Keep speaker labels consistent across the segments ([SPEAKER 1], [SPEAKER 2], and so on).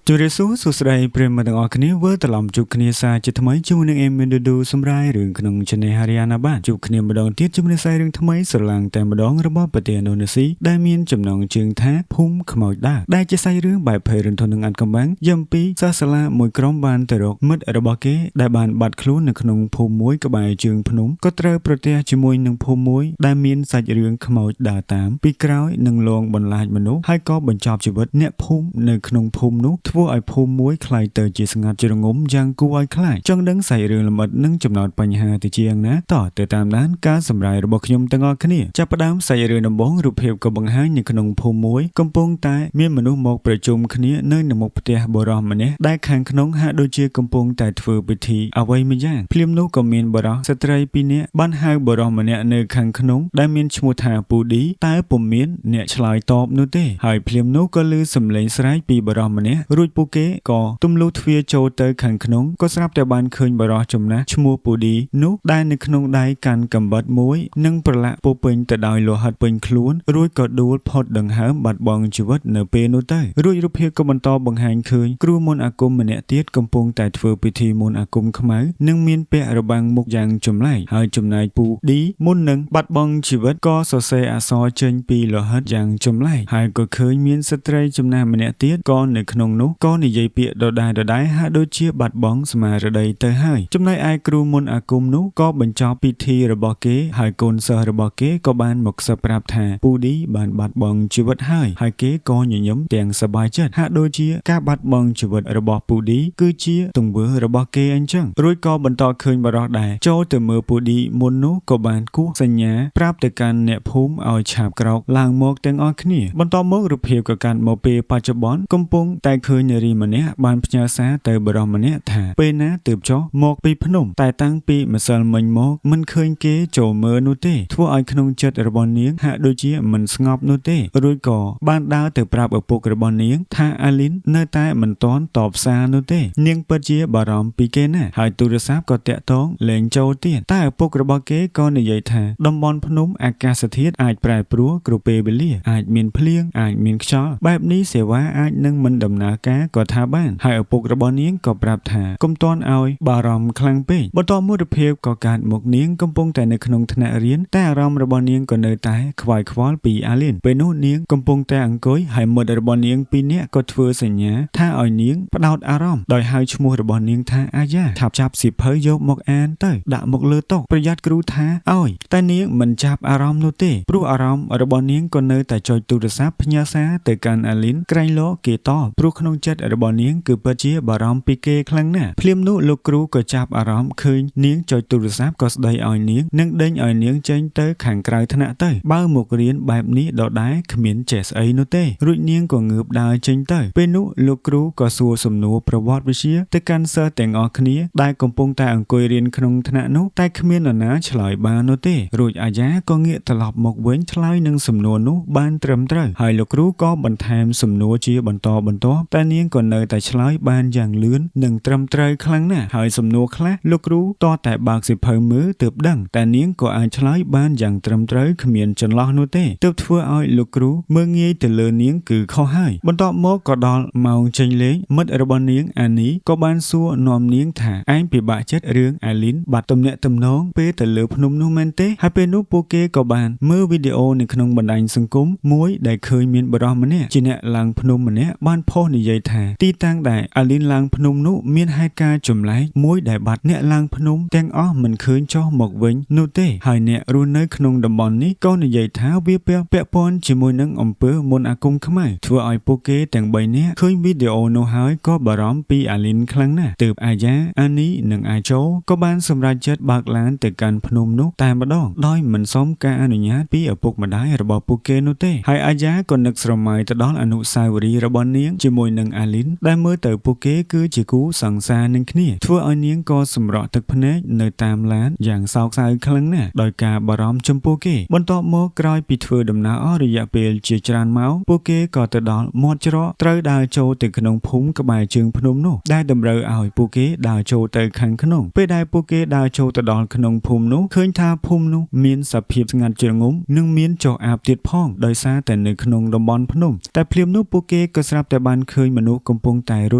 [SPEAKER 1] ជម្រាបសួរសួស្តីប្រិយមិត្តទាំងអស់គ្នាវិលត្រឡប់ជួបគ្នាសាជាថ្មីជាមួយនឹងអេមីឌូឌូសម្រាយរឿងក្នុង Channel Haryana បាទជួបគ្នាម្ដងទៀតជាមួយនឹងខ្សែរឿងថ្មីស្រឡាំងតែម្ដងរបស់ប្រទេសឥណ្ឌូនេស៊ីដែលមានចំណងជើងថាភូមិខ្មោចដើរដែលជាសាច់រឿងបែបភ័យរន្ធត់នឹងអាថ៌កំបាំងយំពីសិស្សសាលាមួយក្រុមបានទៅរកមិត្តរបស់គេដែលបានបាត់ខ្លួននៅក្នុងភូមិមួយក្បែរជើងភ្នំក៏ត្រូវប្រទះជាមួយនឹងភូមិមួយដែលមានសាច់រឿងខ្មោចដើរតាមពីក្រោយនឹងលងបន្លាចមនុស្សហើយក៏បញ្ចប់ជីវិតអ្នកភូមិនៅក្នុងភូមិនោះធ្វើឲ្យភូមិមួយក្លាយទៅជាស្ងាត់ជ្រងំយ៉ាងគួរឲ្យខ្លាចចង់ដឹងសាច់រឿងលម្អិតនិងចំណោទបញ្ហាទៅជាយ៉ាងណាតោះទៅតាមដានការសម្រាយរបស់ខ្ញុំទាំងអស់គ្នាចាប់ផ្ដើមសាច់រឿងដំបូងរូបភាពក៏បង្ហាញនៅក្នុងភូមិមួយកំពុងតែមានមនុស្សមកប្រជុំគ្នានៅនៅមុខផ្ទះបុរសម្នាក់ដែលខាងក្នុងហាក់ដូចជាកំពុងតែធ្វើពិធីអ្វីមួយយ៉ាងភ្លាមនោះក៏មានបុរសស្ត្រីពីរនាក់បានហៅបុរសម្នាក់នៅខាងក្នុងដែលមានឈ្មោះថាពូឌីតែពុំមានអ្នកឆ្លើយតបនោះទេហើយភ្លាមនោះក៏ឮសំឡេងស្រែកពីបុរសម្នាក់រួចពួកគេក៏ទំលុះទ្វារចូលទៅខាងក្នុងក៏ស្រាប់តែបានឃើញបុរសចំណាស់ឈ្មោះពូឌីនោះដែលនៅក្នុងដៃកាន់កាំបិតមួយនិងប្រឡាក់ពោពេញទៅដោយលោហិតពេញខ្លួនរួចក៏ដួលផុតដង្ហើមបាត់បង់ជីវិតនៅពេលនោះទៅរួចរូបភាពក៏បន្តបង្ហាញឃើញគ្រូមន្តអាគមម្នាក់ទៀតកំពុងតែធ្វើពិធីមន្តអាគមខ្មៅនិងមានពាក់របាំងមុខយ៉ាងចម្លែកហើយចំណែកពូឌីមុននឹងបាត់បង់ជីវិតក៏សរសេរអក្សរចេញពីលោហិតយ៉ាងចម្លែកហើយក៏ឃើញមានស្ត្រីចំណាស់ម្នាក់ទៀតក៏នៅក្នុងនោះក៏និយាយពាក្យដដែលៗហាក់ដូចជាបាត់បង់ស្មារតីទៅហើយចំណែកឯគ្រូមន្តអាគមនោះក៏បញ្ចប់ពិធីរបស់គេហើយកូនសិស្សរបស់គេក៏បានមកខ្សឹបប្រាប់ថាពូឌីបានបាត់បង់ជីវិតហើយហើយគេក៏ញញឹមទាំងសប្បាយចិត្តហាក់ដូចជាការបាត់បង់ជីវិតរបស់ពូឌីគឺជាទង្វើរបស់គេអញ្ចឹងរួចក៏បន្តឃើញបរិះដែរចូលទៅមើលពូឌីមុននោះក៏បានគោះសញ្ញាប្រាប់ទៅកាន់អ្នកភូមិឲ្យឆាបក្រោកឡើងមកទាំងអស់គ្នាបន្តមករូបភាពក៏កាន់មកពេលបច្ចុប្បន្នកំពុងតែឃើញនារីម្នាក់បានផ្ញើសារទៅបរិះម្នាក់ថាពេលណាទើបចុះមកពីភ្នំតែតាំងពីម្សិលមិញមកមិនឃើញគេចូលមើលនោះទេធ្វើឲ្យក្នុងចិត្តរបស់នាងហាក់ដូចជាមិនស្ងប់នោះទេរួចក៏បានដើរទៅប្រាប់ឪពុករបស់នាងថាអាលីននៅតែមិនទាន់តបសារនោះទេនាងពិតជាបារម្ភពីគេណាស់ហើយទូរស័ព្ទក៏តាក់ទងលែងចូលទៀតតែឪពុករបស់គេក៏និយាយថាតំបន់ភ្នំអាកាសធាតុអាចប្រែប្រួលគ្រប់ពេលវេលាអាចមានភ្លៀងអាចមានខ្យល់បែបនេះសេវាអាចនឹងមិនដំណើរការក៏ថាបានហើយឪពុករបស់នាងក៏ប្រាប់ថាកុំទាន់ឲ្យបារម្ភខ្លាំងពេកបន្តមួយរូបភាពក៏កើតមកនាងកំពុងតែនៅក្នុងថ្នាក់រៀនតែអារម្មណ៍របស់នាងក៏នៅតែខ្វាយខ្វល់ពីអាលីនពេលនោះនាងកំពុងតែអង្គុយហើយមិត្តរបស់នាងពីរនាក់ក៏ធ្វើសញ្ញាថាឲ្យនាងផ្ដោតអារម្មណ៍ដោយហៅឈ្មោះរបស់នាងថាអាយ៉ាថាចាប់សៀវភៅយកមកអានទៅដាក់មកលើតុប្រយ័ត្នគ្រូថាឲ្យតែនាងមិនចាប់អារម្មណ៍នោះទេព្រោះអារម្មណ៍របស់នាងក៏នៅតែចុចទូរស័ព្ទផ្ញើសារទៅកាន់អាលីនក្រែងលោគេតបព្រោះក្នុងចិត្តរបស់នាងគឺពិតជាបារម្ភពីគេខ្លាំងណាស់ភ្លាមនោះលោកគ្រូក៏ចាប់អារម្មណ៍ឃើញនាងចុចទូរស័ព្ទក៏ស្ដីឲ្យនាងនិងដេញឲ្យនាងចេញទៅខាងក្រៅថ្នាក់ទៅបើមករៀនបែបនេះដដែលគ្មានចេះស្អីនោះទេរួចនាងក៏ងើបដើរចេញទៅពេលនោះលោកគ្រូក៏សួរសំណួរប្រវត្តិវិទ្យាទៅកាន់សិស្សទាំងអស់គ្នាដែលកំពុងតែអង្គុយរៀនក្នុងថ្នាក់នោះតែគ្មាននរណាឆ្លើយបាននោះទេរួចអាយ៉ាក៏ងាកត្រឡប់មកវិញឆ្លើយនឹងសំណួរនោះបានត្រឹមត្រូវហើយលោកគ្រូក៏បន្ថែមសំណួរជាបន្តបន្ទាប់តែនាងក៏នៅតែឆ្លើយបានយ៉ាងលឿននិងត្រឹមត្រូវខ្លាំងណាស់ហើយសំណួរខ្លះលោកគ្រូតតែបើកសៀវភៅមើលទើបដឹងតែនាងក៏អាចឆ្លើយបានយ៉ាងត្រឹមត្រូវគ្មានចន្លោះនោះទេទើបធ្វើឲ្យលោកគ្រូមើលងាយទៅលើនាងគឺខុសហើយបន្ទាប់មកក៏ដល់ម៉ោងចេញលេងមិត្តរបស់នាងអានីក៏បានសួរនាំនាងថាឯងពិបាកចិត្តរឿងអាលីនបាត់ទំនាក់ទំនងពេលទៅលើភ្នំនោះមែនទេហើយពេលនោះពួកគេក៏បានមើលវីដេអូនៅក្នុងបណ្ដាញសង្គមមួយដែលឃើញមានបុរសម្នាក់ជាអ្នកឡើងភ្នំម្នាក់បានផុសនិយាយថាទីតាំងដែលអាលីនឡើងភ្នំនោះមានហេតុការណ៍ចម្លែកមួយដែលបាត់អ្នកឡើងភ្នំទាំងអស់មិនឃើញចុះមកវិញនោះទេហើយអ្នករស់នៅក្នុងតំបន់នេះក៏និយាយថាវាពាក់ព័ន្ធជាមួយនឹងអំពើមន្តអាគមខ្មៅធ្វើឲ្យពួកគេទាំង3នាក់ឃើញវីដេអូនោះហើយក៏បារម្ភពីអាលីនខ្លាំងណាស់ទើបអាយ៉ាអានីនិងអាជូក៏បានសម្រេចចិត្តបើកឡានទៅកាន់ភ្នំនោះតែម្ដងដោយមិនសុំការអនុញ្ញាតពីឪពុកម្ដាយរបស់ពួកគេនោះទេហើយអាយ៉ាក៏នឹកស្រមៃទៅដល់អនុស្សាវរីយ៍របស់នាងជាមួយនឹងអាលីនដែលមើលទៅពួកគេគឺជាគូសង្សារនឹងគ្នាធ្វើឲ្យនាងក៏សម្រក់ទឹកភ្នែកនៅតាមឡានយ៉ាងសោកសៅខ្លាំងណាស់ដោយការបារម្ភចំពោះគេបន្ទាប់មកក្រោយពីធ្វើដំណើរអស់រយៈពេលជាច្រើនម៉ោងពួកគេក៏ទៅដល់មាត់ច្រកត្រូវដើរចូលទៅក្នុងភូមិក្បែរជើងភ្នំនោះដែលតម្រូវឲ្យពួកគេដើរចូលទៅខាងក្នុងពេលដែលពួកគេដើរចូលទៅដល់ក្នុងភូមិនោះឃើញថាភូមិនោះមានសភាពស្ងាត់ជ្រងំនិងមានចុះអាបទៀតផងដោយសារតែនៅក្នុងតំបន់ភ្នំតែភ្លាមនោះពួកគេក៏ស្រាប់តែបានឃើញ មនុស្សកំពុងតែរ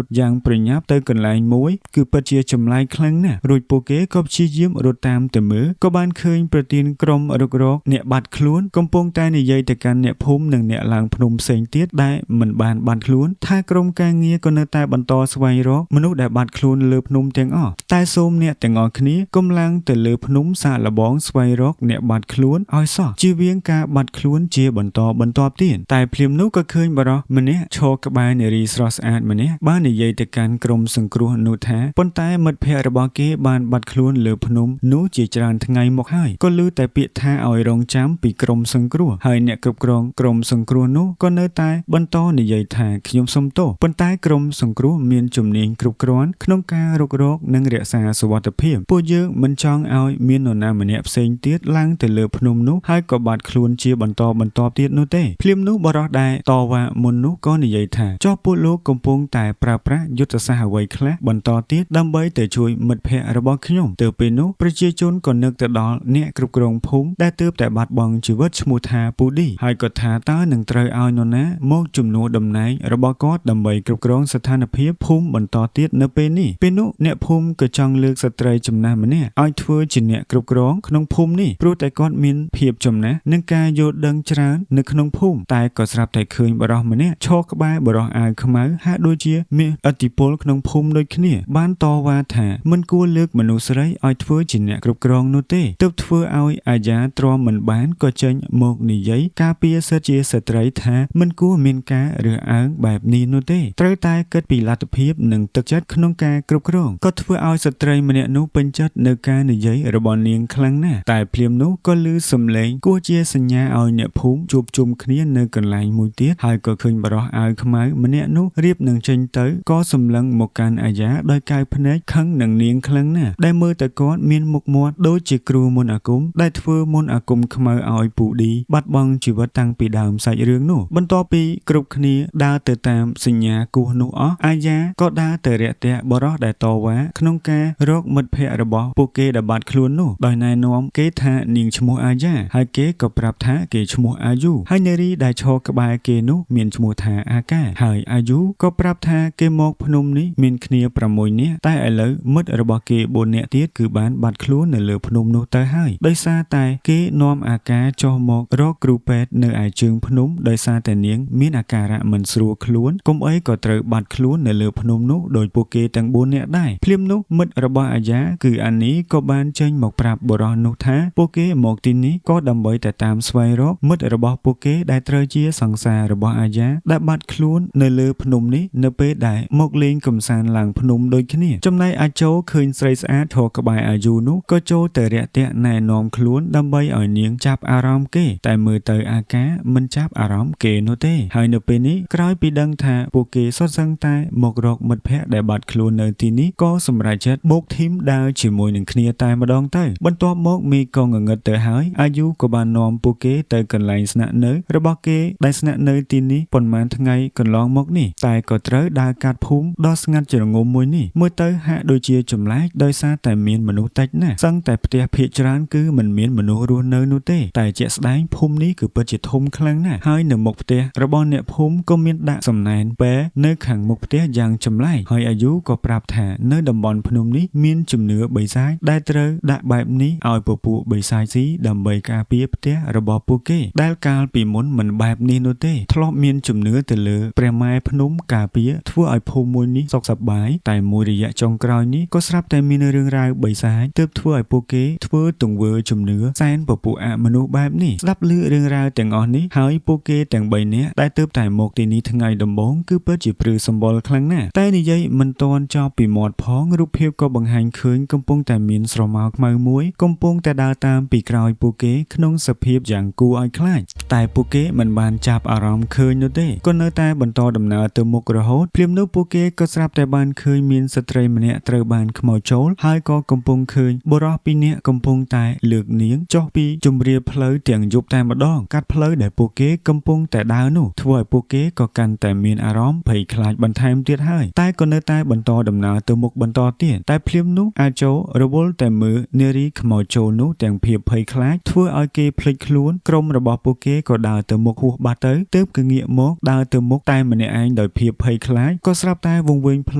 [SPEAKER 1] ត់យ៉ាងប្រញាប់ទៅកន្លែងមួយគឺពិតជាចម្លែកខ្លាំងណាស់រួចពួកគេក៏ព្យាយាមរត់តាមទៅមើលក៏បានឃើញប្រធានក្រុមរុករកអ្នកបាត់ខ្លួនកំពុងតែនិយាយទៅកាន់អ្នកភូមិនិងអ្នកឡើងភ្នំផ្សេងទៀតដែលមិនបានបាត់ខ្លួនថាក្រុមការងារក៏នៅតែបន្តស្វែងរកមនុស្សដែលបាត់ខ្លួនលើភ្នំទាំងអស់តែសូមអ្នកទាំងអស់គ្នាកុំឡើងទៅលើភ្នំសាកល្បងស្វែងរកអ្នកបាត់ខ្លួនឲ្យសោះជៀសវាងការបាត់ខ្លួនជាបន្តបន្ទាប់ទៀតតែភ្លាមនោះក៏ឃើញបុរសម្នាក់ឈរក្បែរនារីស្រស់ស្អាតម្នាក់បាននិយាយទៅកាន់ក្រុមសង្គ្រោះនោះថាប៉ុន្តែមិត្តភ័ក្តិរបស់គេបានបាត់ខ្លួនលើភ្នំនោះជាច្រើនថ្ងៃមកហើយក៏ឮតែពាក្យថាឲ្យរងចាំពីក្រុមសង្គ្រោះហើយអ្នកគ្រប់គ្រងក្រុមសង្គ្រោះនោះក៏នៅតែបន្តនិយាយថាខ្ញុំសុំទោសប៉ុន្តែក្រុមសង្គ្រោះមានជំនាញគ្រប់គ្រាន់ក្នុងការរុករកនិងរក្សាសុវត្ថិភាពពួកយើងមិនចង់ឲ្យមាននរណាម្នាក់ផ្សេងទៀតឡើងទៅលើភ្នំនោះហើយក៏បាត់ខ្លួនជាបន្តបន្ទាប់ទៀតនោះទេភ្លាមនោះបុរសដែលតវ៉ាមុននោះក៏និយាយថាចុះពួកលោកកំពុងតែប្រើប្រាស់យុទ្ធសាស្ត្រអ្វីខ្លះបន្តទៀតដើម្បីទៅជួយមិត្តភ័ក្តិរបស់ខ្ញុំទៅពេលនោះប្រជាជនក៏នឹកទៅដល់អ្នកគ្រប់គ្រងភូមិដែលទើបតែបាត់បង់ជីវិតឈ្មោះថាពូឌីហើយក៏ថាតើនឹងត្រូវឲ្យនរណាមកជំនួសតំណែងរបស់គាត់ដើម្បីគ្រប់គ្រងស្ថានភាពភូមិបន្តទៀតនៅពេលនេះពេលនោះអ្នកភូមិក៏ចង់លើកស្ត្រីចំណាស់ម្នាក់ឲ្យធ្វើជាអ្នកគ្រប់គ្រងក្នុងភូមិនេះព្រោះតែគាត់មានភាពចំណាស់និងការយល់ដឹងច្រើននៅក្នុងភូមិតែក៏ស្រាប់តែឃើញបុរសម្នាក់ឈរក្បែរបបុរសអាវខ្មៅហាក់ដូចជាមានឥទ្ធិពលក្នុងភូមិដូចគ្នាបានតវ៉ាថាមិនគួរលើកមនុស្សស្រីឲ្យធ្វើជាអ្នកគ្រប់គ្រងនោះទេទើបធ្វើឲ្យអាយ៉ាទ្រាំមិនបានក៏ចេញមកនិយាយការពារសិទ្ធិជាស្ត្រីថាមិនគួរមានការរើសអើងបែបនេះនោះទេត្រូវតែគិតពីលទ្ធភាពនិងទឹកចិត្តក្នុងការគ្រប់គ្រងក៏ធ្វើឲ្យស្ត្រីម្នាក់នោះពេញចិត្តនៅការនិយាយរបស់នាងខ្លាំងណាស់តែភ្លាមនោះក៏ឮសំឡេងគួរជាសញ្ញាឲ្យអ្នកភូមិជួបជុំគ្នានៅកន្លែងមួយទៀតហើយក៏ឃើញបុរសអាវខ្មៅម្នាក់នោះរៀបនឹងចេញទៅក៏សម្លឹងមកកាន់អាយ៉ាដោយកែវភ្នែកខឹងនឹងនាងខ្លាំងណាស់ដែលមើលទៅគាត់មានមុខមាត់ដូចជាគ្រូមន្តអាគមដែលធ្វើមន្តអាគមខ្មៅឲ្យពូឌីបាត់បង់ជីវិតតាំងពីដើមសាច់រឿងនោះបន្ទាប់ពីគ្រប់គ្នាដើរទៅតាមសញ្ញាគោះនោះអស់អាយ៉ាក៏ដើរទៅរាក់ទាក់បុរសដែលតវ៉ាក្នុងការរកមិត្តភ័ក្តិរបស់ពួកគេដែលបាត់ខ្លួននោះដោយណែនាំគេថានាងឈ្មោះអាយ៉ាហើយគេក៏ប្រាប់ថាគេឈ្មោះអាយូហើយនារីដែលឈរក្បែរគេនោះមានឈ្មោះថាអាកាហើយអាយូក៏ប្រាប់ថាគេមកភ្នំនេះមានគ្នា6នាក់តែឥឡូវមិត្តរបស់គេ4នាក់ទៀតគឺបានបាត់ខ្លួននៅលើភ្នំនោះទៅហើយដោយសារតែគេនាំអាកាចុះមករកគ្រូពេទ្យនៅឯជើងភ្នំដោយសារតែនាងមានអាការៈមិនស្រួលខ្លួនកុំអីក៏ត្រូវបាត់ខ្លួននៅលើភ្នំនោះដោយពួកគេទាំង4នាក់ដែរភ្លាមនោះមិត្តរបស់អាយ៉ាគឺអានីក៏បានចេញមកប្រាប់បុរសនោះថាពួកគេមកទីនេះក៏ដើម្បីតែតាមស្វែងរកមិត្តរបស់ពួកគេដែលត្រូវជាសង្សាររបស់អាយ៉ាដែលបាត់ខ្លួននៅលើភ្នំនេះនៅពេលដែលមកលេងកម្សាន្តឡើងភ្នំដូចគ្នាចំណែកអាចោឃើញស្រីស្អាតឈរក្បែរអាយូនោះក៏ចូលទៅរាក់ទាក់ណែនាំខ្លួនដើម្បីឲ្យនាងចាប់អារម្មណ៍គេតែមើលទៅអាកាមិនចាប់អារម្មណ៍គេនោះទេហើយនៅពេលនេះក្រោយពីដឹងថាពួកគេសុទ្ធសឹងតែមករកមិត្តភ័ក្តិដែលបាត់ខ្លួននៅទីនេះក៏សម្រេចចិត្តបូកធីមដើរជាមួយនឹងគ្នាតែម្ដងទៅបន្ទាប់មកមីក៏ងងឹតទៅហើយអាយូក៏បាននាំពួកគេទៅកន្លែងស្នាក់នៅរបស់គេដែលស្នាក់នៅទីនេះប៉ុន្មានថ្ងៃកន្លងមកនេះតែក៏ត្រូវដើរកាត់ភូមិដ៏ស្ងាត់ជ្រងំមួយនេះមើលទៅហាក់ដូចជាចម្លែកដោយសារតែមានមនុស្សតិចណាស់សឹងតែផ្ទះភាគច្រើនគឺមិនមានមនុស្សរស់នៅនោះទេតែជាក់ស្ដែងភូមិនេះគឺពិតជាធំខ្លាំងណាស់ហើយនៅមុខផ្ទះរបស់អ្នកភូមិក៏មានដាក់សំណែនពែនៅខាងមុខផ្ទះយ៉ាងចម្លែកហើយអាយុក៏ប្រាប់ថានៅតំបន់ភ្នំនេះមានជំនឿបិសាចដែលត្រូវដាក់បែបនេះឲ្យពពួកបិសាចស៊ីដើម្បីការពារផ្ទះរបស់ពួកគេដែលកាលពីមុនមិនបែបនេះនោះទេធ្លាប់មានជំនឿទៅលើព្រះម៉ែភ្នំការពារធ្វើឲ្យភូមិមួយនេះសុខសប្បាយតែមួយរយៈចុងក្រោយនេះក៏ស្រាប់តែមានរឿងរ៉ាវបិសាចទើបធ្វើឲ្យពួកគេធ្វើទង្វើជំនឿសែនពពួកអមនុស្សបែបនេះស្ដាប់ឮរឿងរ៉ាវទាំងអស់នេះហើយពួកគេទាំង3នាក់ដែលទើបតែមកទីនេះថ្ងៃដំបូងគឺពិតជាព្រឺសម្បុរខ្លាំងណាស់តែនិយាយមិនទាន់ចប់ពីមាត់ផងរូបភាពក៏បង្ហាញឃើញកំពុងតែមានស្រមោលខ្មៅមួយកំពុងតែដើរតាមពីក្រោយពួកគេក្នុងសភាពយ៉ាងគួរឲ្យខ្លាចតែពួកគេមិនបានចាប់អារម្មណ៍ឃើញនោះទេក៏នៅតែបន្តដំណើរទៅមុខរហូតភ្លាមនោះពួកគេក៏ស្រាប់តែបានឃើញមានស្ត្រីម្នាក់ត្រូវបានខ្មោចចូលហើយក៏កំពុងឃើញបុរសពីរនាក់កំពុងតែលើកនាងចុះពីជម្រាលផ្លូវទាំងយប់តែម្ដងកាត់ផ្លូវដែលពួកគេកំពុងតែដើរនោះធ្វើឲ្យពួកគេក៏កាន់តែមានអារម្មណ៍ភ័យខ្លាចបន្ថែមទៀតហើយតែក៏នៅតែបន្តដំណើរទៅមុខបន្តទៀតតែភ្លាមនោះអាចោរវល់តែមើលនារីខ្មោចចូលនោះទាំងភាពភ័យខ្លាចធ្វើឲ្យគេភ្លេចខ្លួនក្រុមរបស់ពួកគេក៏ដើរទៅមុខហួសបាត់ទៅទើបគឺងាកមកដើរទៅមុខតែម្នាក់ឯងដោយ ដោយភាពភ័យខ្លាចក៏ស្រាប់តែវង្វេងផ្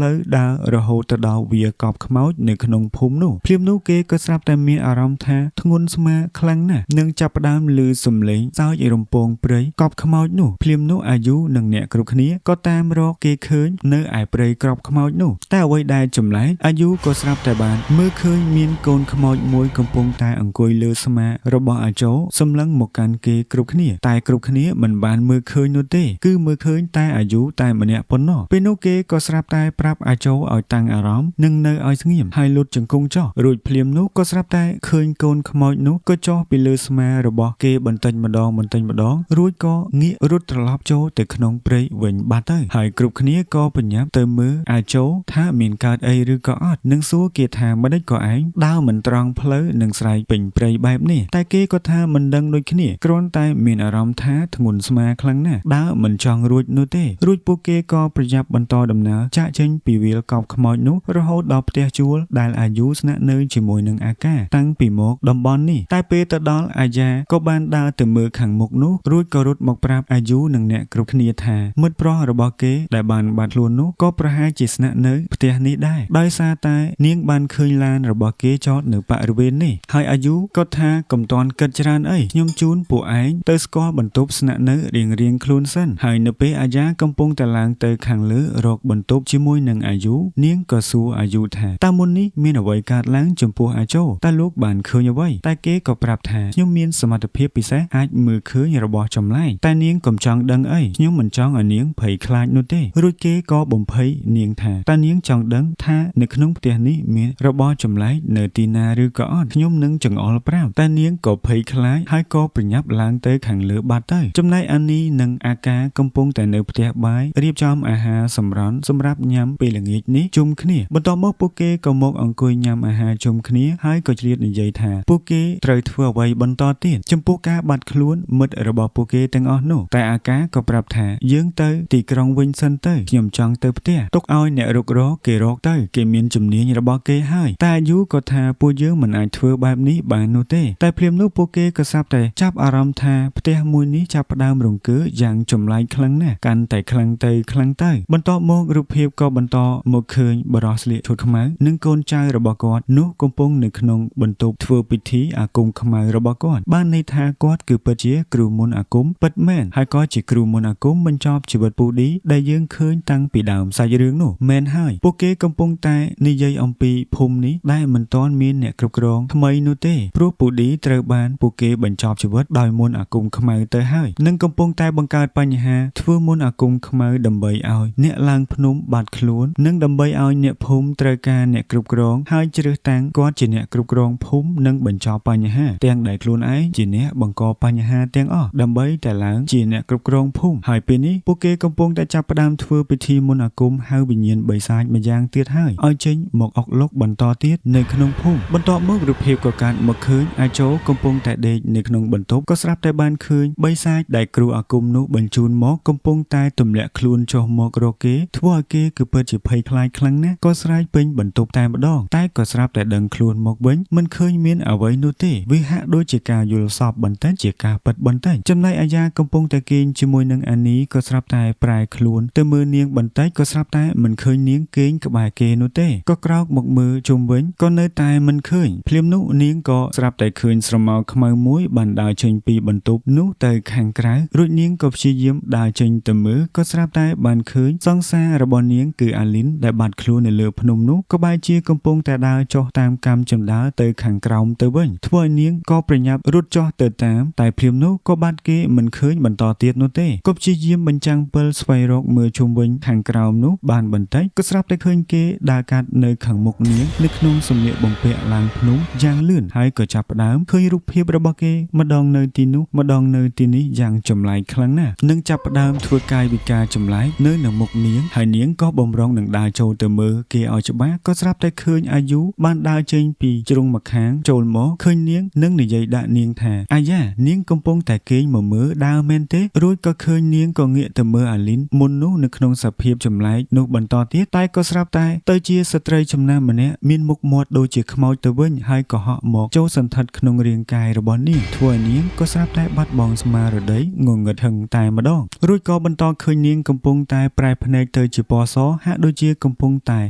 [SPEAKER 1] លូវដើររហូតទៅដល់វាលកប់ខ្មោចនៅក្នុងភូមិនោះភ្លាមនោះគេក៏ស្រាប់តែមានអារម្មណ៍ថាធ្ងន់ស្មាខ្លាំងណាស់និងចាប់ផ្ដើមឮសំឡេងសើចរំពងព្រៃកប់ខ្មោចនោះភ្លាមនោះអាយុនិងអ្នកគ្រប់គ្នាក៏តាមរកគេឃើញនៅឯព្រៃក្របខ្មោចនោះតែអ្វីដែលចម្លែកអាយុក៏ស្រាប់តែបានមើលឃើញមានកូនខ្មោចមួយកំពុងតែអង្គុយលើស្មារបស់អាជោសម្លឹងមកកាន់គេគ្រប់គ្នាតែគ្រប់គ្នាមិនបានមើលឃើញនោះទេគឺមើលឃើញតែអាយុតែម្នាក់ប៉ុណ្ណោះពេលនោះគេក៏ស្រាប់តែប្រាប់អាជោឲ្យតាំងអារម្មណ៍និងនៅឲ្យស្ងៀមហើយលុតជង្គង់ចុះរួចភ្លាមនោះក៏ស្រាប់តែឃើញកូនខ្មោចនោះក៏ចុះពីលើស្មារបស់គេបន្តិចម្ដងបន្តិចម្ដងរួចក៏ងាករត់ត្រឡប់ចូលទៅក្នុងព្រៃវិញបាត់ទៅហើយគ្រប់គ្នាក៏ប្រញាប់ទៅមើលអាជោថាមានកើតអីឬក៏អត់និងសួរគេថាម្ដេចក៏ឯងដើរមិនត្រង់ផ្លូវនិងស្រែកពេញព្រៃបែបនេះតែគេក៏ថាមិនដឹងដូចគ្នាគ្រាន់តែមានអារម្មណ៍ថាធ្ងន់ស្មាខ្លាំងណាស់ដើរមិនចង់រួចនោះទេរួចពួកគេក៏ប្រញាប់បន្តដំណើរចាកចេញពីវាលកប់ខ្មោចនោះរហូតដល់ផ្ទះជួលដែលអាយុស្នាក់នៅជាមួយនឹងអាកាតាំងពីមកតំបន់នេះតែពេលទៅដល់អាយ៉ាក៏បានដើរទៅមើលខាងមុខនោះរួចក៏រត់មកប្រាប់អាយុនិងអ្នកគ្រប់គ្នាថាមិត្តប្រុសរបស់គេដែលបានបាត់ខ្លួននោះក៏ប្រហែលជាស្នាក់នៅផ្ទះនេះដែរដោយសារតែនាងបានឃើញឡានរបស់គេចតនៅបរិវេណនេះហើយអាយុក៏ថាកុំទាន់គិតច្រើនអីខ្ញុំជូនពួកឯងទៅស្គាល់បន្ទប់ស្នាក់នៅរៀងៗខ្លួនសិនហើយនៅពេលអាយ៉ាកំពុងតែឡើងទៅខាងលើរកបន្ទប់ជាមួយនឹងអាយុនាងក៏សួរអាយុថាតើមុននេះមានអ្វីកើតឡើងចំពោះអាជោតើលោកបានឃើញអ្វីតែគេក៏ប្រាប់ថាខ្ញុំមានសមត្ថភាពពិសេសអាចមើលឃើញរបស់ចម្លែកតែនាងកុំចង់ដឹងអីខ្ញុំមិនចង់ឲ្យនាងភ័យខ្លាចនោះទេរួចគេក៏បំភ័យនាងថាតើនាងចង់ដឹងថានៅក្នុងផ្ទះនេះមានរបស់ចម្លែកនៅទីណាឬក៏អត់ខ្ញុំនឹងចង្អុលប្រាប់តែនាងក៏ភ័យខ្លាចហើយក៏ប្រញាប់ឡើងទៅខាងលើបាត់ទៅចំណែកអានីនិងអាកាកំពុងតែនៅផ្ទះបាយរៀបចំអាហារសម្រន់សម្រាប់ញ៉ាំពេលល្ងាចនេះជុំគ្នាបន្ទាប់មកពួកគេក៏មកអង្គុយញ៉ាំអាហារជុំគ្នាហើយក៏ឆ្លៀតនិយាយថាពួកគេត្រូវធ្វើអ្វីបន្តទៀតចំពោះការបាត់ខ្លួនមិត្តរបស់ពួកគេទាំងអស់នោះតែអាកាក៏ប្រាប់ថាយើងទៅទីក្រុងវិញសិនទៅខ្ញុំចង់ទៅផ្ទះទុកឲ្យអ្នករុករកគេរកទៅគេមានជំនាញរបស់គេហើយតែអាយុក៏ថាពួកយើងមិនអាចធ្វើបែបនេះបាននោះទេតែភ្លាមនោះពួកគេក៏ស្រាប់តែចាប់អារម្មណ៍ថាផ្ទះមួយនេះចាប់ផ្ដើមរង្គើយ៉ាងចម្លែកខ្លាំងណាស់កាន់តែខ្លាំងទៅខ្លាំងទៅបន្ទាប់មករូបភាពក៏បន្តមកឃើញបុរសស្លៀកឈុតខ្មៅនិងកូនចៅរបស់គាត់នោះកំពុងនៅក្នុងបន្ទប់ធ្វើពិធីអាគមខ្មៅរបស់គាត់បានន័យថាគាត់គឺពិតជាគ្រូមន្តអាគមពិតមែនហើយក៏ជាគ្រូមន្តអាគមបញ្ចប់ជីវិតពូឌីដែលយើងឃើញតាំងពីដើមសាច់រឿងនោះមែនហើយពួកគេកំពុងតែនិយាយអំពីភូមិនេះដែលមិនទាន់មានអ្នកគ្រប់គ្រងថ្មីនោះទេព្រោះពូឌីត្រូវបានពួកគេបញ្ចប់ជីវិតដោយមន្តអាគមខ្មៅទៅហើយនិងកំពុងតែបង្កើតបញ្ហាធ្វើមន្តអាគមខ្មៅដើម្បីឲ្យអ្នកឡើងភ្នំបាត់ខ្លួននិងដើម្បីឲ្យអ្នកភូមិត្រូវការអ្នកគ្រប់គ្រងហើយជ្រើសតាំងគាត់ជាអ្នកគ្រប់គ្រងភូមិនិងបញ្ចប់បញ្ហាទាំងដែលខ្លួនឯងជាអ្នកបង្កបញ្ហាទាំងអស់ដើម្បីតែឡើងជាអ្នកគ្រប់គ្រងភូមិហើយពេលនេះពួកគេកំពុងតែចាប់ផ្ដើមធ្វើពិធីមន្តអាគមហៅវិញ្ញាណបិសាចម្យ៉ាងទៀតហើយឲ្យចេញមកអុកលុកបន្តទៀតនៅក្នុងភូមិបន្ទាប់មករូបភាពក៏កាត់មកឃើញអាជោកំពុងតែដេកនៅក្នុងបន្ទប់ក៏ស្រាប់តែបានឃើញបិសាចដែលគ្រូអាគមនោះបញ្ជូនមកកំពុងតែទម្លាក់ខ្លួនចុះមករកគេធ្វើឲ្យគេគឺពិតជាភ័យខ្លាចខ្លាំងណាស់ក៏ស្រែកពេញបន្ទប់តែម្ដងតែក៏ស្រាប់តែដឹងខ្លួនមកវិញមិនឃើញមានអ្វីនោះទេវាហាក់ដូចជាការយល់សប្តិបន្តិចជាការពិតបន្តិចចំណែកអាយ៉ាកំពុងតែគេងជាមួយនឹងអានីក៏ស្រាប់តែប្រែខ្លួនទៅមើលនាងបន្តិចក៏ស្រាប់តែមិនឃើញនាងគេងក្បែរគេនោះទេក៏ក្រោកមកមើលជុំវិញក៏នៅតែមិនឃើញភ្លាមនោះនាងក៏ស្រាប់តែឃើញស្រមោលខ្មៅមួយបានដើរចេញពីបន្ទប់នោះទៅខាងក្រៅរួចនាងក៏ព្យាយាមដើរចេញទៅមើលក៏ស្រាប់តែបានឃើញសង្សាររបស់នាងគឺអាលីនដែលបាត់ខ្លួននៅលើភ្នំនោះក៏បែរជាកំពុងតែដើរចុះតាមកាំជណ្ដើរទៅខាងក្រោមទៅវិញធ្វើឲ្យនាងក៏ប្រញាប់រត់ចុះទៅតាមតែភ្លាមនោះក៏បាត់គេមិនឃើញបន្តទៀតនោះទេក៏ព្យាយាមបញ្ចាំងពិលស្វែងរកមើលជុំវិញខាងក្រោមនោះបានបន្តិចក៏ស្រាប់តែឃើញគេដើរកាត់នៅខាងមុខនាងនៅក្នុងសម្លៀកបំពាក់ឡើងភ្នំយ៉ាងលឿនហើយក៏ចាប់ផ្ដើមឃើញរូបភាពរបស់គេម្ដងនៅទីនោះម្ដងនៅទីនេះយ៉ាងចម្លែកខ្លាំងណាស់និងចាប់ផ្ដើមធ្វើកាយវិការចម្លែកនៅនៅមុខនាងហើយនាងក៏បំរុងនឹងដើរចូលទៅមើលគេឲ្យច្បាស់ក៏ស្រាប់តែឃើញអាយុបានដើរចេញពីជ្រុងម្ខាងចូលមកឃើញនាងនិងនិយាយដាក់នាងថាអាយ៉ានាងកំពុងតែគេងមកមើលដើរមែនទេរួចក៏ឃើញនាងក៏ងាកទៅមើលអាលីនមុននោះនៅក្នុងសភាពចម្លែកនោះបន្តទៀតតែក៏ស្រាប់តែទៅជាស្ត្រីចំណាស់ម្នាក់មានមុខមាត់ដូចជាខ្មោចទៅវិញហើយក៏ហក់មកចូលសន្ធិដ្ឋក្នុងរាងកាយរបស់នាងធ្វើឲ្យនាងក៏ស្រាប់តែបាត់បង់ស្មារតីងងឹតហឹងតែម្ដងរួចក៏បន្តឃើញនាងកំ កំពុងតែប្រែភ្នែកទៅជាពណ៌សហាក់ដូចជាកំពុងតែ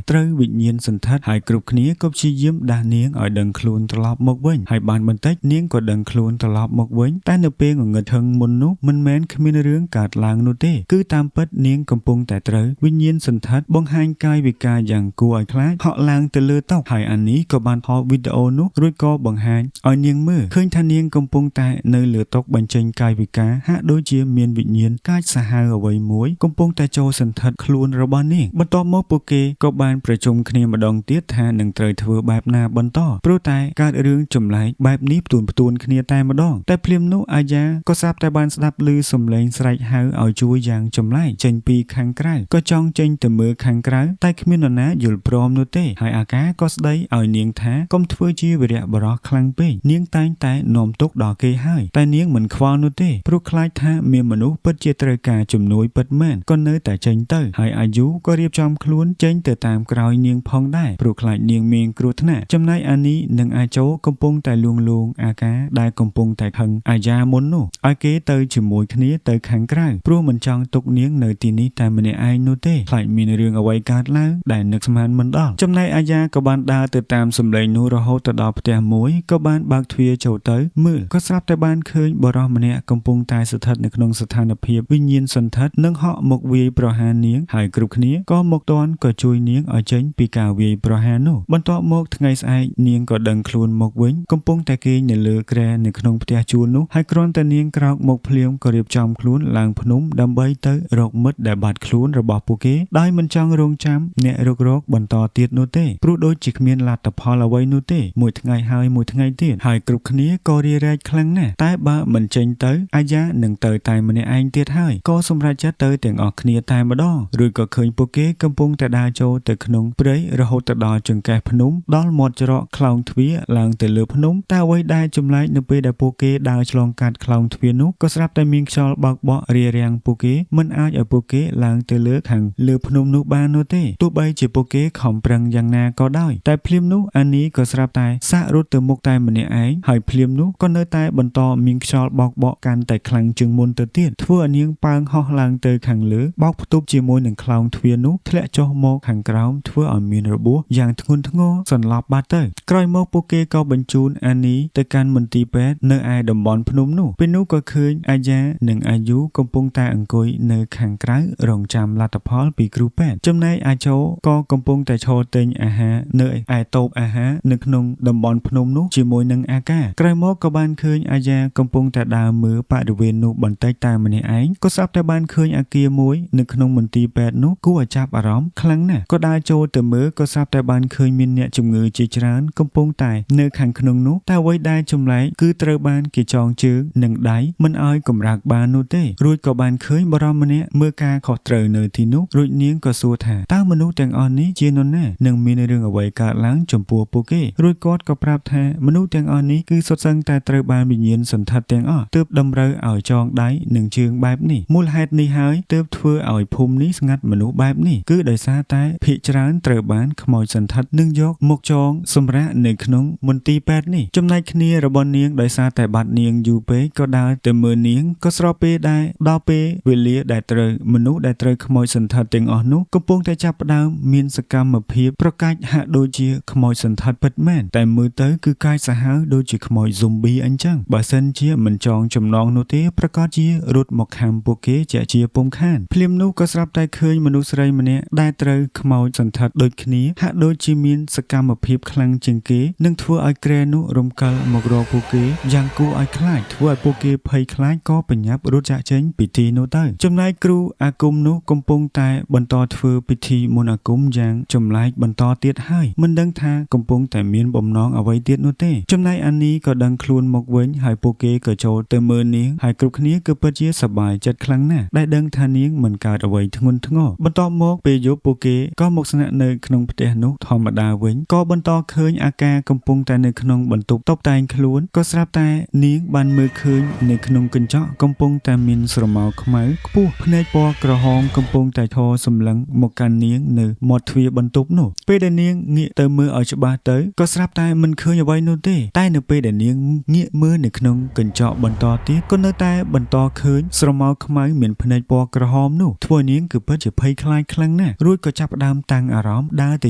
[SPEAKER 1] ត្រូវវិញ្ញាណសន្ធិដ្ឋហើយគ្រប់គ្នាក៏ព្យាយាមដាស់នាងឲ្យដឹងខ្លួនត្រឡប់មកវិញហើយបានបន្តិចនាងក៏ដឹងខ្លួនត្រឡប់មកវិញតែនៅពេលងងឹតហឹងមុននោះមិនមែនគ្មានរឿងកើតឡើងនោះទេគឺតាមពិតនាងកំពុងតែត្រូវវិញ្ញាណសន្ធិដ្ឋបង្ហាញកាយវិការយ៉ាងគួរឲ្យខ្លាចហក់ឡើងទៅលើតុហើយអានេះក៏បានថតវីដេអូនោះរួចក៏បង្ហាញឲ្យនាងមើលឃើញថានាងកំពុងតែនៅលើតុបញ្ចេញកាយវិការហាក់ដូចជាមានវិញ្ញាណកាចសាហាវអ្វីមួយកំពុងតែចូលសន្ធិដ្ឋខ្លួនរបស់នាងបន្ទាប់មកពួកគេក៏បានប្រជុំគ្នាម្ដងទៀតថានឹងត្រូវធ្វើបែបណាបន្តព្រោះតែកើតរឿងចម្លែកបែបនេះផ្ទួនៗគ្នាតែម្ដងតែភ្លាមនោះអាយ៉ាក៏ស្រាប់តែបានស្ដាប់ឮសំឡេងស្រែកហៅឲ្យជួយយ៉ាងចម្លែកចេញពីខាងក្រៅក៏ចង់ចេញទៅមើលខាងក្រៅតែគ្មាននរណាយល់ព្រមនោះទេហើយអាកាក៏ស្ដីឲ្យនាងថាកុំធ្វើជាវីរៈបុរសខ្លាំងពេកនាងតែងតែនាំទុកដល់គេហើយតែនាងមិនខ្វល់នោះទេព្រោះខ្លាចថាមានមនុស្សពិតជាត្រូវការជំនួយពិតមែនក៏នៅតែចេញទៅហើយអាយុក៏រៀបចំខ្លួនចេញទៅតាមក្រោយនាងផងដែរព្រោះខ្លាចនាងមានគ្រោះថ្នាក់ចំណែកអានីនិងអាជោកំពុងតែលួងលោមអាកាដែលកំពុងតែខឹងអាយ៉ាមុននោះឲ្យគេទៅជាមួយគ្នាទៅខាងក្រៅព្រោះមិនចង់ទុកនាងនៅទីនេះតែម្នាក់ឯងនោះទេខ្លាចមានរឿងអ្វីកើតឡើងដែលនឹកស្មានមិនដល់ចំណែកអាយ៉ាក៏បានដើរទៅតាមសំឡេងនោះរហូតទៅដល់ផ្ទះមួយក៏បានបើកទ្វារចូលទៅមើលក៏ស្រាប់តែបានឃើញបុរសម្នាក់កំពុងតែស្ថិតនៅក្នុងស្ថានភាពវិញ្ញាណសន្ធិដ្ឋនិងហក់មកវាយប្រហារនាងហើយគ្រប់គ្នាក៏មកទាន់ក៏ជួយនាងឲ្យចេញពីការវាយប្រហារនោះបន្ទាប់មកថ្ងៃស្អែកនាងក៏ដឹងខ្លួនមកវិញកំពុងតែគេងនៅលើគ្រែនៅក្នុងផ្ទះជួលនោះហើយគ្រាន់តែនាងក្រោកមកភ្លាមក៏រៀបចំខ្លួនឡើងភ្នំដើម្បីទៅរកមិត្តដែលបាត់ខ្លួនរបស់ពួកគេដោយមិនចង់រងចាំអ្នករកបន្តទៀតនោះទេព្រោះដូចជាគ្មានលទ្ធផលអ្វីនោះទេមួយថ្ងៃហើយមួយថ្ងៃទៀតហើយគ្រប់គ្នាក៏រារែកខ្លាំងណាស់តែបើមិនចេញទៅអាយ៉ានឹងទៅតែម្នាក់ឯងទៀតហើយក៏សម្រេចចិត្តទៅទាំងអស់គ្នាតែម្ដងឬក៏ឃើញពួកគេកំពុងតែដើរចូលទៅក្នុងព្រៃរហូតទៅដល់ចង្កេះភ្នំដល់មាត់ច្រកខ្លោងទ្វារឡើងទៅលើភ្នំតែអ្វីដែលចម្លែកនៅពេលដែលពួកគេដើរឆ្លងកាត់ខ្លោងទ្វារនោះក៏ស្រាប់តែមានខ្យល់បោកបក់រារាំងពួកគេមិនអាចឲ្យពួកគេឡើងទៅលើខាងលើភ្នំនោះបាននោះទេទោះបីជាពួកគេខំប្រឹងយ៉ាងណាក៏ដោយតែភ្លាមនោះអានីក៏ស្រាប់តែសាករត់ទៅមុខតែម្នាក់ឯងហើយភ្លាមនោះក៏នៅតែបន្តមានខ្យល់បោកបក់កាន់តែខ្លាំងជាងមុនទៅទៀតធ្វើឲ្យនាងប៉ើងហោះឡើងទៅខាងលើបោកផ្ទប់ជាមួយនឹងខ្លោងទ្វារនោះធ្លាក់ចុះមកខាងក្រោមធ្វើឲ្យមានរបួសយ៉ាងធ្ងន់ធ្ងរសន្លប់បាត់ទៅក្រោយមកពួកគេក៏បញ្ជូនអានីទៅកាន់មន្ទីរពេទ្យនៅឯតំបន់ភ្នំនោះពេលនោះក៏ឃើញអាយ៉ានិងអាយូកំពុងតែអង្គុយនៅខាងក្រៅរងចាំលទ្ធផលពីគ្រូពេទ្យចំណែកអាជោក៏កំពុងតែឈរទិញអាហារនៅឯតូបអាហារនៅក្នុងតំបន់ភ្នំនោះជាមួយនឹងអាកាក្រោយមកក៏បានឃើញអាយ៉ាកំពុងតែដើរមើលបរិវេណនោះបន្តិចតែម្នាក់ឯងក៏ស្រាប់តែបានឃើញអាគារមួយនៅក្នុងមន្ទីរពេទ្យនោះគួរឲ្យចាប់អារម្មណ៍ខ្លាំងណាស់ក៏ដើរចូលទៅមើលក៏ស្រាប់តែបានឃើញមានអ្នកជំងឺជាច្រើនកំពុងតែនៅខាងក្នុងនោះតែអ្វីដែលចម្លែកគឺត្រូវបានគេចងជើងនិងដៃមិនឲ្យកម្រើកបាននោះទេរួចក៏បានឃើញបុរសម្នាក់មើលការខុសត្រូវនៅទីនោះរួចនាងក៏សួរថាតើមនុស្សទាំងអស់នេះជានរណានិងមានរឿងអ្វីកើតឡើងចំពោះពួកគេរួចគាត់ក៏ប្រាប់ថាមនុស្សទាំងអស់នេះគឺសុទ្ធសឹងតែត្រូវបានវិញ្ញាណសន្ធិដ្ឋទាំងអស់ទើបតម្រូវឲ្យចងដៃនិងជើងបែបនេះមូលហេតុនេះហើយទើបធ្វើឲ្យភូមិនេះស្ងាត់មនុស្សបែបនេះគឺដោយសារតែភាគច្រើនត្រូវបានខ្មោចសន្ធិដ្ឋនិងយកមកចងសម្រាកនៅក្នុងមន្ទីរពេទ្យនេះចំណែកគ្នារបស់នាងដោយសារតែបាត់នាងយូរពេកក៏ដើរទៅមើលនាងក៏ស្របពេលដែរដល់ពេលវេលាដែលត្រូវមនុស្សដែលត្រូវខ្មោចសន្ធិដ្ឋទាំងអស់នោះកំពុងតែចាប់ផ្ដើមមានសកម្មភាពប្រកាច់ហាក់ដូចជាខ្មោចសន្ធិដ្ឋពិតមែនតែមើលទៅគឺកាយសាហាវដូចជាខ្មោចហ្សូមប៊ីអញ្ចឹងបើសិនជាមិនចងចំណងនោះទេប្រកាសជារត់មកខាំពួកគេជាជាពុំខានភ្លាមនោះក៏ស្រាប់តែឃើញមនុស្សស្រីម្នាក់ដែលត្រូវខ្មោចសន្ធិដ្ឋដូចគ្នាហាក់ដូចជាមានសកម្មភាពខ្លាំងជាងគេនិងធ្វើឲ្យគ្រែនោះរំកិលមករកពួកគេយ៉ាងគួរឲ្យខ្លាចធ្វើឲ្យពួកគេភ័យខ្លាចក៏ប្រញាប់រត់ចាកចេញពីទីនោះទៅចំណែកគ្រូអាគមនោះកំពុងតែបន្តធ្វើពិធីមន្តអាគមយ៉ាងចម្លែកបន្តទៀតហើយមិនដឹងថាកំពុងតែមានបំណងអ្វីទៀតនោះទេចំណែកអានីក៏ដឹងខ្លួនមកវិញហើយពួកគេក៏ចូលទៅមើលនាងហើយគ្រប់គ្នាគឺពិតជាសប្បាយចិត្តខ្លាំងណាស់ដែលដឹងថានាងមិនកើតអ្វីធ្ងន់ធ្ងរបន្ទាប់មកពេលយប់ពួកគេក៏មកស្នាក់នៅក្នុងផ្ទះនោះធម្មតាវិញក៏បន្តឃើញអាកាកំពុងតែនៅក្នុងបន្ទប់តុបតែងខ្លួនក៏ស្រាប់តែនាងបានមើលឃើញនៅក្នុងកញ្ចក់កំពុងតែមានស្រមោលខ្មៅខ្ពស់ភ្នែកពណ៌ក្រហមកំពុងតែធរសម្លឹងមកកាន់នាងនៅមាត់ទ្វារបន្ទប់នោះពេលដែលនាងងាកទៅមើលឲ្យច្បាស់ទៅក៏ស្រាប់តែមិនឃើញអ្វីនោះទេតែនៅពេលដែលនាងងាកមើលនៅក្នុងកញ្ចក់បន្តទៀតក៏នៅតែបន្តឃើញស្រមោលខ្មៅមានភ្នែកពណ៌ក្រហ មនោះធ្វើនាងគឺពិតជាភ័យខ្លាចខ្លាំងណាស់រួចក៏ចាប់ផ្ដើមតាំងអារម្មណ៍ដើរទៅ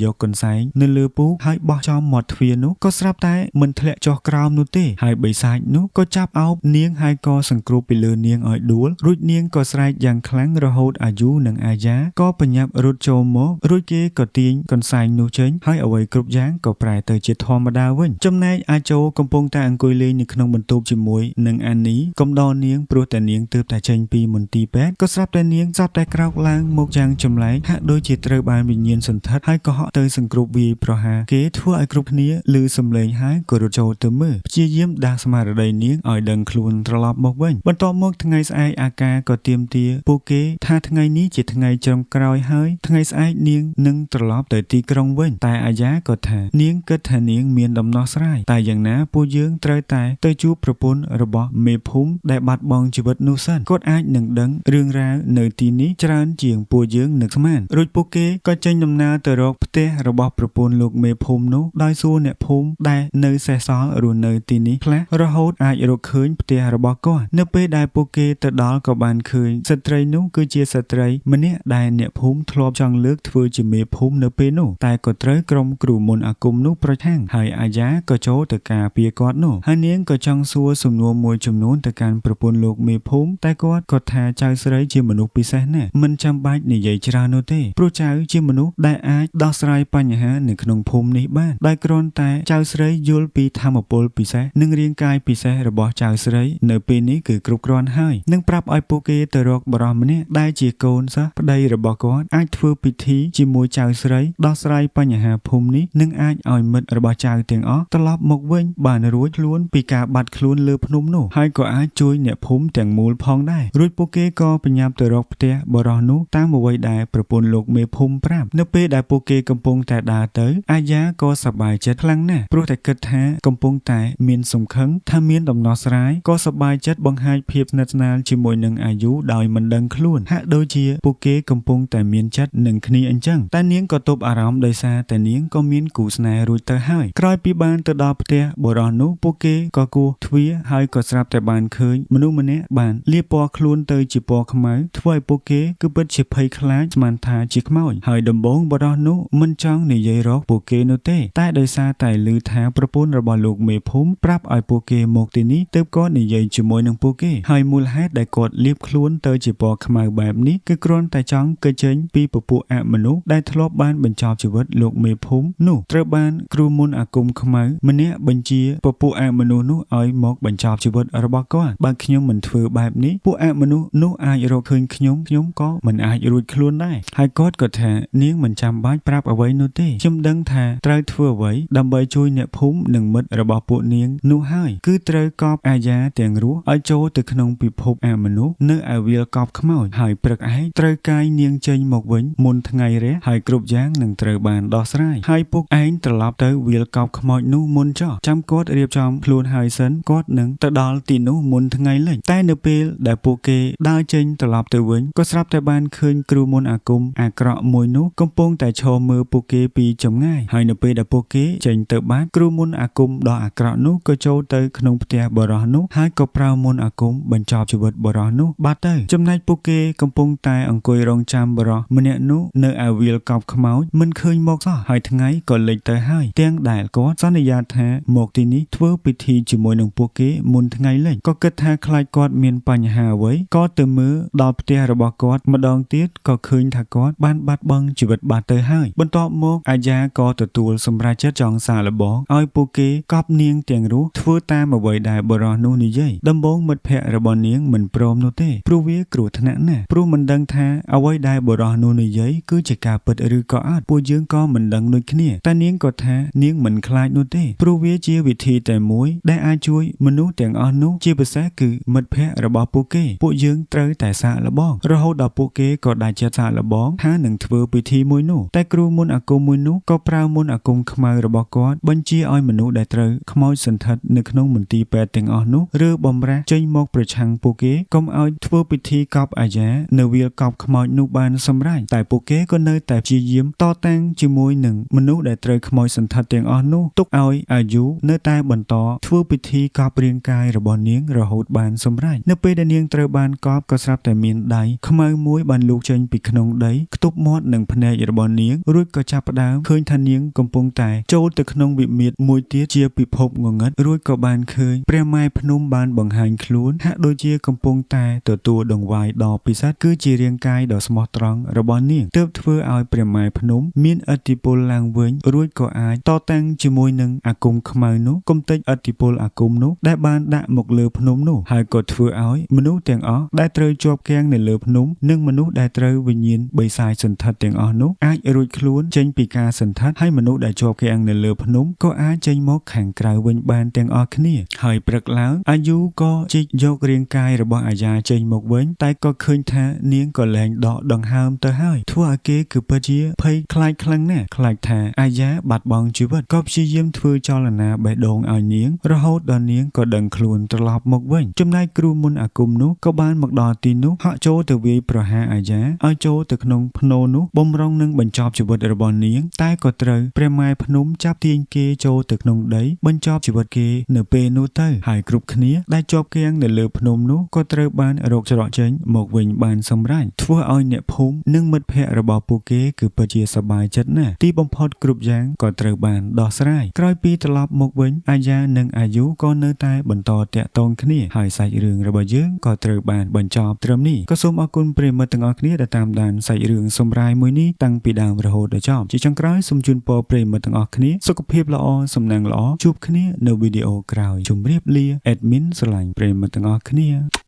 [SPEAKER 1] យកកន្សែងនៅលើពូកហើយបោះចំមាត់ទ្វារនោះក៏ស្រាប់តែមិនធ្លាក់ចុះក្រោមនោះទេហើយបិសាចនោះក៏ចាប់អោបនាងហើយក៏សង្គ្របពីលើនាងឲ្យដួលរួចនាងក៏ស្រែកយ៉ាងខ្លាំងរហូតអាយុនិងអាយ៉ាក៏បញ្ញាប់រត់ចូលមករួចគេក៏ទាញកន្សែងនោះចេញហើយអ្វីគ្រប់យ៉ាងក៏ប្រែទៅជាធម្មតាវិញចំណែកអាជោកំពុងតែអង្គុយលេងនៅក្នុងបន្ទប់ជាមួយនឹងអានីកំដរនាងព្រោះតែនាងទើបតែចេញពីមន្ទីរពេទ្យក៏ស្រាប់តែនាងស្រាប់តែក្រោកឡើងមកយ៉ាងចម្លែកហាក់ដូចជាត្រូវបានវិញ្ញាណសន្ធិដ្ឋហើយក៏ហក់ទៅសង្គ្របវាយប្រហារគេធ្វើឲ្យគ្រប់គ្នាឮសំឡេងហើយក៏រត់ចូលទៅមើលព្យាយាមដាស់ស្មារតីនាងឲ្យដឹងខ្លួនត្រឡប់មកវិញបន្ទាប់មកថ្ងៃស្អែកអាកាក៏ទាមទារពួកគេថាថ្ងៃនេះជាថ្ងៃចុងក្រោយហើយថ្ងៃស្អែកនាងនឹងត្រឡប់ទៅទីក្រុងវិញតែអាយ៉ាក៏ថានាងគិតថានាងមានដំណោះស្រាយតែយ៉ាងណាពួកយើងត្រូវតែទៅជួបប្រពន្ធរបស់មេភូមិដែលបាត់បង់ជីវិតនោះសិនគាត់អាចនឹងដឹងរឿងរ៉ាវនៅទីនេះច្រើនជាងពួកយើងនឹកស្មានរួចពួកគេក៏ចេញដំណើរទៅរកផ្ទះរបស់ប្រពន្ធលោកមេភូមិនោះដោយសួរអ្នកភូមិដែលនៅសេសសល់រស់នៅទីនេះខ្លះរហូតអាចរកឃើញផ្ទះរបស់គាត់នៅពេលដែលពួកគេទៅដល់ក៏បានឃើញស្ត្រីនោះគឺជាស្ត្រីម្នាក់ដែលអ្នកភូមិធ្លាប់ចង់លើកធ្វើជាមេភូមិនៅពេលនោះតែក៏ត្រូវក្រុមគ្រូមន្តអាគមនោះប្រឆាំងហើយអាយ៉ាក៏ចូលទៅការពារគាត់នោះហើយនាងក៏ចង់សួរសំណួរមួយចំនួនទៅកាន់ប្រពន្ធលោកមេភូមិតែគាត់ក៏ថាចៅស្រីជាមនុស្សពិសេសណាស់មិនចាំបាច់និយាយច្រើននោះទេព្រោះចៅជាមនុស្សដែលអាចដោះស្រាយបញ្ហានៅក្នុងភូមិនេះបានដោយគ្រាន់តែចៅស្រីយល់ពីធម៌ពលពិសេសនិងរាងកាយពិសេសរបស់ចៅស្រីនៅពេលនេះគឺគ្រប់គ្រាន់ហើយនឹងប្រាប់ឲ្យពួកគេទៅរកបុរសម្នាក់ដែលជាកូនសិស្សប្តីរបស់គាត់អាចធ្វើពិធីជាមួយចៅស្រីដោះស្រាយបញ្ហាភូមិនេះនិងអាចឲ្យមិត្តរបស់ចៅទាំងអស់ត្រឡប់មកវិញបានរួចខ្លួនពីការបាត់ខ្លួនលើភ្នំនោះហើយក៏អាចជួយអ្នកភូមិទាំងមូលផងដែររួចពួកគេក៏បញ្ញាប់ទៅរកផ្ទះបុរសនោះតាមអ្វីដែលប្រពន្ធលោកមេភូមិប្រាប់នៅពេលដែលពួកគេកំពុងតែដើរទៅអាយ៉ាក៏សប្បាយចិត្តខ្លាំងណាស់ព្រោះតែគិតថាកំពុងតែមានសង្ឃឹមថាមានដំណោះស្រាយក៏សប្បាយចិត្តបង្ហាញភាពស្និទ្ធស្នាលជាមួយនឹងអាយុដោយមិនដឹងខ្លួនហាក់ដូចជាពួកគេកំពុងតែមានចិត្តនឹងគ្នាអញ្ចឹងតែនាងក៏ទប់អារម្មណ៍ដោយសារតែនាងក៏មានគូស្នេហ៍រួចទៅហើយក្រោយពីបានទៅដល់ផ្ទះបុរសនោះពួកគេក៏គោះទ្វារហើយក៏ស្រាប់តែបានឃើញមនុស្សម្នាក់បានលាបពណ៌ខ្លួនទៅជាពណ៌ខ្មៅធ្វើឲ្យពួកគេគឺពិតជាភ័យខ្លាចស្មានថាជាខ្មោចហើយដំបូងបុរសនោះមិនចង់និយាយរកពួកគេនោះទេតែដោយសារតែឮថាប្រពន្ធរបស់លោកមេភូមិប្រាប់ឲ្យពួកគេមកទីនេះទើបគាត់និយាយជាមួយនឹងពួកគេហើយមូលហេតុដែលគាត់លាបខ្លួនទៅជាពណ៌ខ្មៅបែបនេះគឺគ្រាន់តែចង់គេចចេញពីពពួកអមនុស្សដែលធ្លាប់បានបញ្ចប់ជីវិតលោកមេភូមិនោះត្រូវបានគ្រូមន្តអាគមខ្មៅម្នាក់បញ្ជាពពួកអមនុស្សនោះឲ្យមកបញ្ចប់ជីវិតរបស់គាត់បើខ្ញុំមិនធ្វើបែបនេះពួកអមនុស្សនោះអាចរកឃើញខ្ញុំខ្ញុំក៏មិនអាចរួចខ្លួនដែរហើយគាត់ក៏ថានាងមិនចាំបាច់ប្រាប់អ្វីនោះទេខ្ញុំដឹងថាត្រូវធ្វើអ្វីដើម្បីជួយអ្នកភូមិនិងមិត្តរបស់ពួកនាងនោះហើយគឺត្រូវកប់អាយ៉ាទាំងរស់ឲ្យចូលទៅក្នុងពិភពអមនុស្សនៅឯវាលកប់ខ្មោចហើយព្រឹកឯងត្រូវកាយនាងចេញមកវិញមុនថ្ងៃរះហើយគ្រប់យ៉ាងនឹងត្រូវបានដោះស្រាយហើយពួកឯងត្រឡប់ទៅវាលកប់ខ្មោចនោះមុនចោះចាំគាត់រៀបចំខ្លួនហើយសិនគាត់នឹងទៅដល់ទីនោះមុនថ្ងៃលិចតែនៅពេលដែលពួកគេដើរចេញត្រឡប់ទៅវិញក៏ស្រាប់តែបានឃើញគ្រូមន្តអាគមអាក្រក់មួយនោះកំពុងតែឈរមើលពួកគេពីចម្ងាយហើយនៅពេលដែលពួកគេចេញទៅបាត់គ្រូមន្តអាគមដ៏អាក្រក់នោះក៏ចូលទៅក្នុងផ្ទះបុរសនោះហើយក៏ប្រើមន្តអាគមបញ្ចប់ជីវិតបុរសនោះបាត់ទៅចំណែកពួកគេកំពុងតែអង្គុយរងចាំបុរសម្នាក់នោះនៅឯវាលកប់ខ្មោចមិនឃើញមកសោះហើយថ្ងៃក៏លិចទៅហើយទាំងដែលគាត់សន្យាថាមកទីនេះធ្វើពិធីជាមួយនឹងពួកគេមុនថ្ងៃលិចក៏គិតថាខ្លាចគាត់មានបញ្ហាអ្វីក៏ទៅមើលដល់ផ្ទះរបស់គាត់ម្ដងទៀតក៏ឃើញថាគាត់បានបាត់បង់ជីវិតបាត់ទៅហើយបន្ទាប់មកអាយ៉ាក៏ទទួលសម្រេចចិត្តចង់សាកល្បងឲ្យពួកគេកប់នាងទាំងរស់ធ្វើតាមអ្វីដែលបុរសនោះនិយាយដំបូងមិត្តភ័ក្តិរបស់នាងមិនព្រមនោះទេព្រោះវាគ្រោះថ្នាក់ណាស់ព្រោះមិនដឹងថាអ្វីដែលបុរសនោះនិយាយគឺជាការពិតឬក៏អត់ពួកយើងក៏មិនដឹងដូចគ្នាតែនាងក៏ថានាងមិនខ្លាចនោះទេព្រោះវាជាវិធីតែមួយដែលអាចជួយមនុស្សទាំងអស់នោះជាពិសេសគឺមិត្តភ័ក្តិរបស់ពួកគេពួកយើងត្រូវតែសាកល្បងរហូតដល់ពួកគេក៏ដាច់ចិត្តសាកល្បងថានឹងធ្វើពិធីមួយនោះតែគ្រូមន្តអាគមមួយនោះក៏ប្រើមន្តអាគមខ្មៅរបស់គាត់បញ្ជាឲ្យមនុស្សដែលត្រូវខ្មោចសន្ធិដ្ឋនៅក្នុងមន្ទីរពេទ្យទាំងអស់នោះរើបំរាស់ចេញមកប្រឆាំងពួកគេកុំឲ្យធ្វើពិធីកប់អាយ៉ានៅវាលកប់ខ្មោចនោះបានសម្រេចតែពួកគេក៏នៅតែព្យាយាមតតាំងជាមួយនឹងមនុស្សដែលត្រូវខ្មោចសន្ធិដ្ឋទាំងអស់នោះទុកឲ្យអាយុនៅតែបន្តធ្វើពិធីកប់រាងកាយរបស់នាងរហូតបានសម្រេចនៅពេលដែលនាងត្រូវបានកប់ក៏ស្រាប់តែមាន ដៃខ្មៅមួយបានលូកចេញពីក្នុងដីខ្ទប់មាត់និងភ្នែករបស់នាងរួចក៏ចាប់ផ្ដើមឃើញថានាងកំពុងតែចូលទៅក្នុងវិមាត្រមួយទៀតជាពិភពងងឹតរួចក៏បានឃើញព្រះម៉ែភ្នំបានបង្ហាញខ្លួនហាក់ដូចជាកំពុងតែទទួលដង្វាយដ៏ពិសិដ្ឋគឺជារាងកាយដ៏ស្មោះត្រង់របស់នាងទើបធ្វើឲ្យព្រះម៉ែភ្នំមានឥទ្ធិពលឡើងវិញរួចក៏អាចតតាំងជាមួយនឹងអាគមខ្មៅនោះគំតិចឥទ្ធិពលអាគមនោះដែលបានដាក់មកលើភ្នំនោះហើយក៏ធ្វើឲ្យមនុស្សទាំងអស់ដែលត្រូវជាប់គាំងនៅលើភ្នំនិងមនុស្សដែលត្រូវវិញ្ញាណបិសាចសន្ធិដ្ឋទាំងអស់នោះអាចរួចខ្លួនចេញពីការសន្ធិដ្ឋហើយមនុស្សដែលជាប់គាំងនៅលើភ្នំក៏អាចចេញមកខាងក្រៅវិញបានទាំងអស់គ្នាហើយព្រឹកឡើងអាយុក៏ជីកយករាងកាយរបស់អាយ៉ាចេញមកវិញតែក៏ឃើញថានាងក៏លែងដកដង្ហើមទៅហើយធ្វើឲ្យគេគឺពិតជាភ័យខ្លាចខ្លាំងណាស់ខ្លាចថាអាយ៉ាបាត់បង់ជីវិតក៏ព្យាយាមធ្វើចលនាបេះដូងឲ្យនាងរហូតដល់នាងក៏ដឹងខ្លួនត្រឡប់មកវិញចំណែកគ្រូមុនអាគមនោះក៏បានមកដល់ទីនោះហក់ចូលទៅវាយប្រហារអាយ៉ាឲ្យចូលទៅក្នុងភ្នោនោះបំរុងនឹងបញ្ចប់ជីវិតរបស់នាងតែក៏ត្រូវព្រះម៉ែភ្នំចាប់ទាញគេចូលទៅក្នុងដីបញ្ចប់ជីវិតគេនៅពេលនោះទៅហើយគ្រប់គ្នាដែលជាប់គាំងនៅលើភ្នំនោះក៏ត្រូវបានរកច្រកចេញមកវិញបានសម្រេចធ្វើឲ្យអ្នកភូមិនិងមិត្តភ័ក្តិរបស់ពួកគេគឺពិតជាសប្បាយចិត្តណាស់ទីបំផុតគ្រប់យ៉ាងក៏ត្រូវបានដោះស្រាយក្រោយពីត្រឡប់មកវិញអាយ៉ានិងអាយុក៏នៅតែបន្តតាក់ទងគ្នាហើយសាច់រឿងរបស់យើងក៏ត្រូវបានបញ្ចប់ត្រឹមនេះក៏សូមអរគុណប្រិយមិត្តទាំងអស់គ្នាដែលតាមដានសាច់រឿងសម្រាយមួយនេះតាំងពីដើមរហូតដល់ចប់ជាចុងក្រោយសូមជូនពរប្រិយមិត្តទាំងអស់គ្នាសុខភាពល្អសំណាងល្អជួបគ្នានៅវីដេអូក្រោយជម្រាបលា admin ស្រឡាញ់ប្រិយមិត្តទាំងអស់គ្នា។